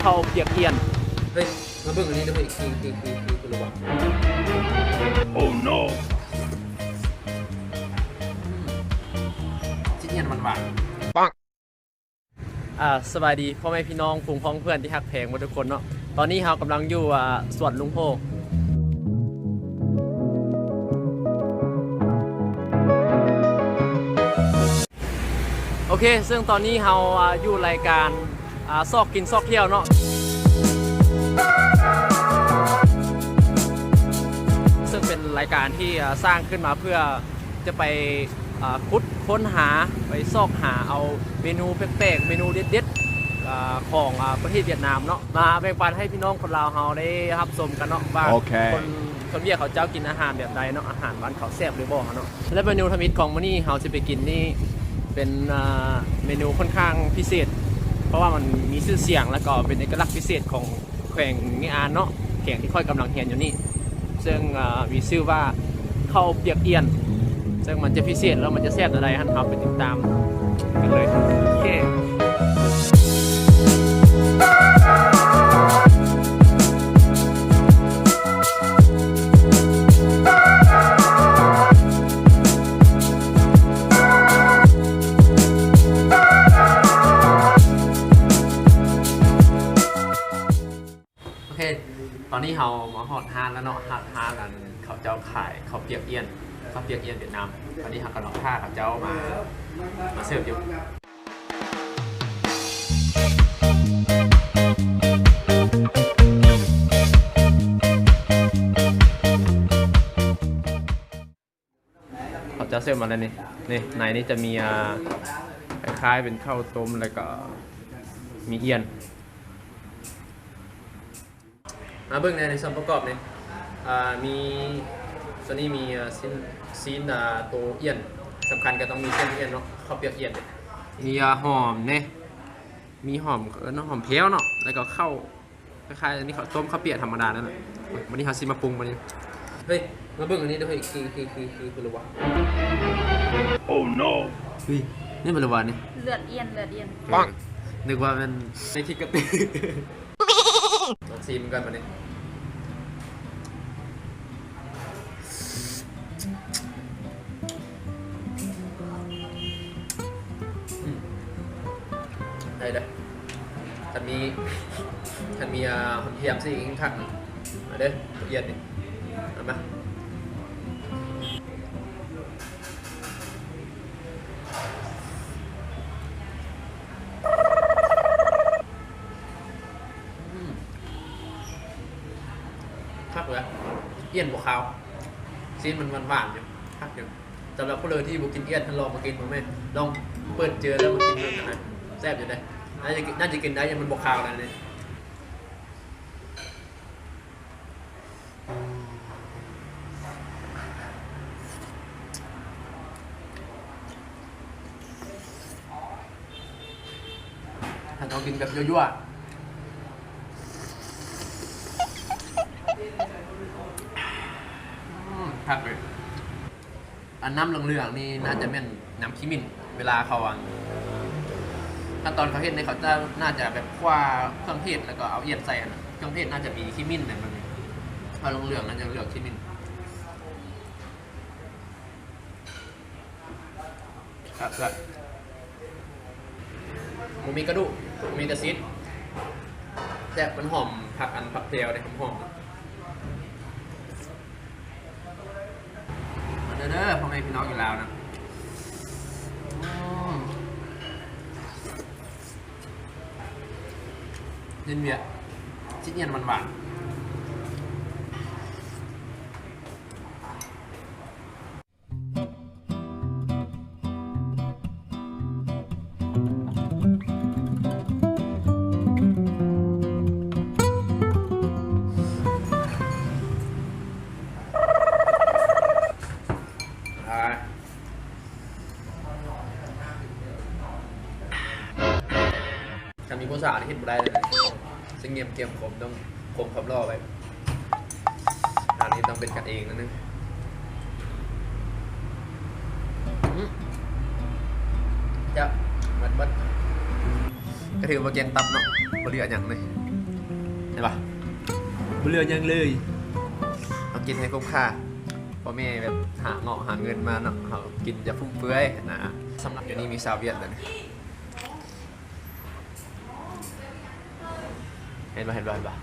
ເຂົ້າປຽກອຽນ. ເຮີ້ຍ ມາເບິ່ງອັນນີ້ເດີ້ ເຮີ້ຍ ຄື ຄື ຄື ຄື ຄືລະວະ. Oh no! ຊິອຽນຫວານໆ. ອ່າ ສະບາຍດີພໍ່ແມ່ພີ່ນ້ອງ ຝູງພ້ອງເພື່ອນທີ່ຮັກແພງໝົດທຸກຄົນເນາະ. ຕອນນີ້ເຮົາກຳລັງຢູ່ ອ່າ ສວນລຸງໂຮ. ໂອເຄ ເຊິ່ງຕອນນີ້ເຮົາ ອ່າ ຢູ່ລາຍການ ອ່າ ຊອກກິນຊອກທ່ຽວເນາະ ເຊິ່ງເປັນລາຍການທີ່ ອ່າ ສ້າງຂຶ້ນມາເພື່ອຈະໄປ ອ່າ ຂຸດຄົ້ນຫາ ໄປຊອກຫາເອົາເມນູແປກໆ ເມນູເດັດໆ ອ່າ ຂອງ ອ່າ ປະເທດຫວຽດນາມເນາະ ມາແບ່ງປັນໃຫ້ພີ່ນ້ອງຄົນລາວເຮົາໄດ້ຮັບຊົມກັນເນາະ ວ່າ ໂອເຄ ຄົນ ຄົນຫວຽດເຂົາເຈົ້າກິນອາຫານແບບໃດເນາະ ອາຫານບ້ານເຂົາແຊບຫຼືບໍ່ເນາະ. ແລະ ເມນູທຳອິດຂອງມື້ນີ້ເຮົາຊິໄປກິນນີ້ເປັນ ອ່າ ເມນູຄ່ອນຂ້າງພິເສດ ເພາະວ່າມັນມີຊື່ສຽງ ແລ້ວກໍເປັນເອກະລັກພິເສດຂອງແຂວງເງີອານເນາະ ແຂວງທີ່ຂ້ອຍກຳລັງຮຽນຢູ່ນີ້ ເຊິ່ງ ອ່າ ມີຊື່ວ່າເຂົ້າປຽກອຽນ ເຊິ່ງມັນຈະພິເສດ ແລ້ວມັນຈະແຊບແນວໃດ ຫັ້ນເຮົາໄປຕິດຕາມກັນເລີຍ. ໂອເຄ ໂອເຄ ຕອນນີ້ເຮົາມາຮອດຮ້ານແລ້ວເນາະ ຮ້ານ ຮ້ານອັນເຂົາເຈົ້າຂາຍເຂົ້າປຽກອຽນ ເຂົ້າປຽກອຽນຫວຽດນາມ. ຕອນນີ້ເຮົາກຳລັງຖ້າເຂົາເຈົ້າມາ ມາເສີບຢູ່. ເຂົາເຈົ້າເສີບມາແລ້ວນີ້ ນີ້ ໃນນີ້ຈະມີ ອ່າ ຄ້າຍໆ ເປັນເຂົ້າຕົ້ມ ແລ້ວກໍມີອຽນ. ມາເບິ່ງແດ່ໃນສ່ວນປະກອບນີ້ ອ່າ ມີ ສ່ວນນີ້ມີ ອ່າ ຊີ້ນ ຊີ້ນ ອ່າ ໂຕອຽນ ສຳຄັນກໍຕ້ອງມີເສັ້ນອຽນເນາະ ເຂົ້າປຽກອຽນ ມີ ອ່າ ຫອມເດ້ ມີຫອມ ເອີ້ນຫອມແພ້ວເນາະ ແລ້ວກໍເຂົ້າ ຄ້າຍໆ ອັນນີ້ເຂົ້າຕົ້ມເຂົ້າປຽກທຳມະດານັ້ນແຫຼະ. ບັດນີ້ເຮົາຊິມາປຸງບັດນີ້. ເຮີ້ຍ ມາເບິ່ງອັນນີ້ເດີ້ ເຮີ້ຍ ຄື ຄື ຄື ຄື ຄືລະວະ. Oh no! ເຮີ້ຍ ນີ້ເປັນລະວະນີ້ ເລືອດອຽນ ເລືອດອຽນ. ເອີ ນຶກວ່າແມ່ນໃນທິກກະຕີ. ລອງຊີມກ່ອນບັດນີ້. ອືມ ໄດ້ເດີ້ ຄັນມີ ຄັນມີ ອ່າ ຫອມທຽມຊິອີກຄັກນະ. ມາເດີ້ ລະອຽດນີ້ ເອົາມາ. ອືມ ຄັກເລີຍ ອຽນບໍ່ຄາວ ຊີ້ນມັນຫວານໆ ຢູ່ ຄັກຢູ່. ສຳລັບຜູ້ໃດທີ່ບໍ່ກິນອຽນ ທ່ານລອງມາກິນເບິ່ງແມ້ ລອງເປີດເຈີແລ້ວມາກິນເບິ່ງຫັ້ນນະ ແຊບຢູ່ເດ້. ໜ້າຈະ ໜ້າຈະກິນໄດ້ ມັນບໍ່ຄາວແລ້ວນີ້. ຖ້າຕ້ອງກິນແບບຍົວໆ ອືມ ຄັກເລີຍ. ອັນນ້ຳເຫຼືອງໆນີ້ໜ້າຈະແມ່ນນ້ຳຂີ້ໝິ້ນ ເວລາເຂົາ ອັນ ຂັ້ນຕອນເຂົາເຮັດນີ້ ເຂົາຈະ ໜ້າຈະແບບຂົ້ວເຄື່ອງເທດ ແລ້ວກໍເອົາອຽນໃສ່ຫັ້ນນະ. ເຄື່ອງເທດໜ້າຈະມີຂີ້ໝິ້ນແຫຼະ ມັນ ຖ້າເຫຼືອງໆ ໜ້າຈະເຫຼືອງຂີ້ໝິ້ນ. ຄັກໆ ບໍ່ມີກະດູກ ມີແຕ່ຊີ້ນ. ແຊບ ມັນຫອມຜັກ ອັນ ຜັກແພວເດ້ ຫອມໆ. ມາເດີ້ ເດີ້ ພໍ່ແມ່ພີ່ນ້ອງຢູ່ລາວນະ. ອືມ ເປັນເວຍ ຊິອຽນຫວານໆ. ຄັນມີຜູ້ສາວນີ້ເຮັດບໍ່ໄດ້ເລີຍນະ ຊິງຽມກຽມຄົມ ຕ້ອງຄົມຄວາມຫຼໍ່ໄວ້. ອັນນີ້ຕ້ອງເປັນກັນເອງໜ້ອຍໜຶ່ງ. ອືມ ແຊບ ເໝິດໆ ກໍຖືວ່າແກງຕັບເນາະ ບໍ່ເຫຼືອຫຍັງເລີຍ. ເຫັນປະ? ບໍ່ເຫຼືອຫຍັງເລີຍ. ເຮົາກິນໃຫ້ຄຸ້ມຄ່າ. ພໍ່ແມ່ແບບຫາເງາະຫາເງິນມາເນາະ, ເຮົາກິນຢ່າຟຸ່ມເຟືອຍນະ. ສຳລັບຢູ່ນີ້ມີຊາວຫວຽດແລ້ວນີ້. ເຫັນບໍ່? ເຫັນບໍ່? ເຫັນບໍ່?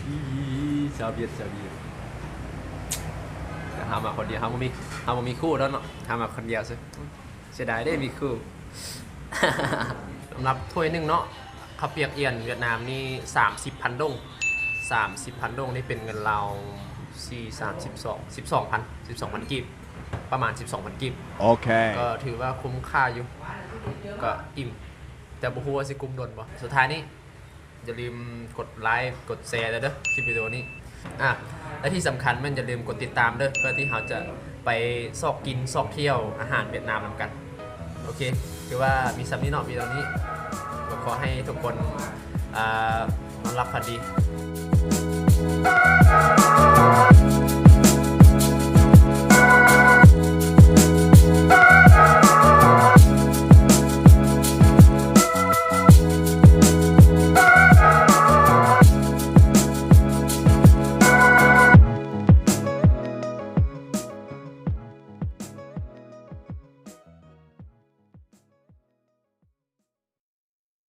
ອີ ຊາວຫວຽດ ຊາວຫວຽດ. ແຕ່ເຮົາມາຄົນດຽວ, ເຮົາບໍ່ມີ ເຮົາບໍ່ມີຄູ່ແລ້ວເນາະ, ເຮົາມາຄົນດຽວຊື່. ເສຍດາຍເດ້ມີຄູ່. ສຳລັບຖ້ວຍໜຶ່ງເນາະ, ເຂົ້າປຽກອຽນຫວຽດນາມນີ້ສາມສິບພັນດົງ. ສາມສິບພັນດົງນີ້ເປັນເງິນລາວ ສີ່ ສາມ ສິບສອງ ສິບສອງພັນ ສິບສອງພັນກີບ, ປະມານສິບສອງພັນກີບ. ໂອເຄ ກໍຖືວ່າຄຸ້ມຄ່າຢູ່, ກໍອີ່ມ, ແຕ່ບໍ່ຮູ້ວ່າຊິກຸ້ມດົນບໍ່. ສຸດທ້າຍນີ້ ຢ່າລືມກົດໄລ ກົດແຊເດີ ຄລິບວິດີໂອນີ້. ອ່າ ແລະທີ່ສຳຄັນແມ່ນຢ່າລືມກົດຕິດຕາມເດີ ເພື່ອທີ່ເຮົາຈະໄປຊອກກິນຊອກທ່ຽວອາຫານຫວຽດນາມນຳກັນ. ໂອເຄ ຖືວ່າມີສ່ຳນີ້ເນາະ, ມີເທົ່ານີ້. ກໍຂໍໃຫ້ທຸກຄົນ ອ່າ ນອນຫຼັບຝັນດີ.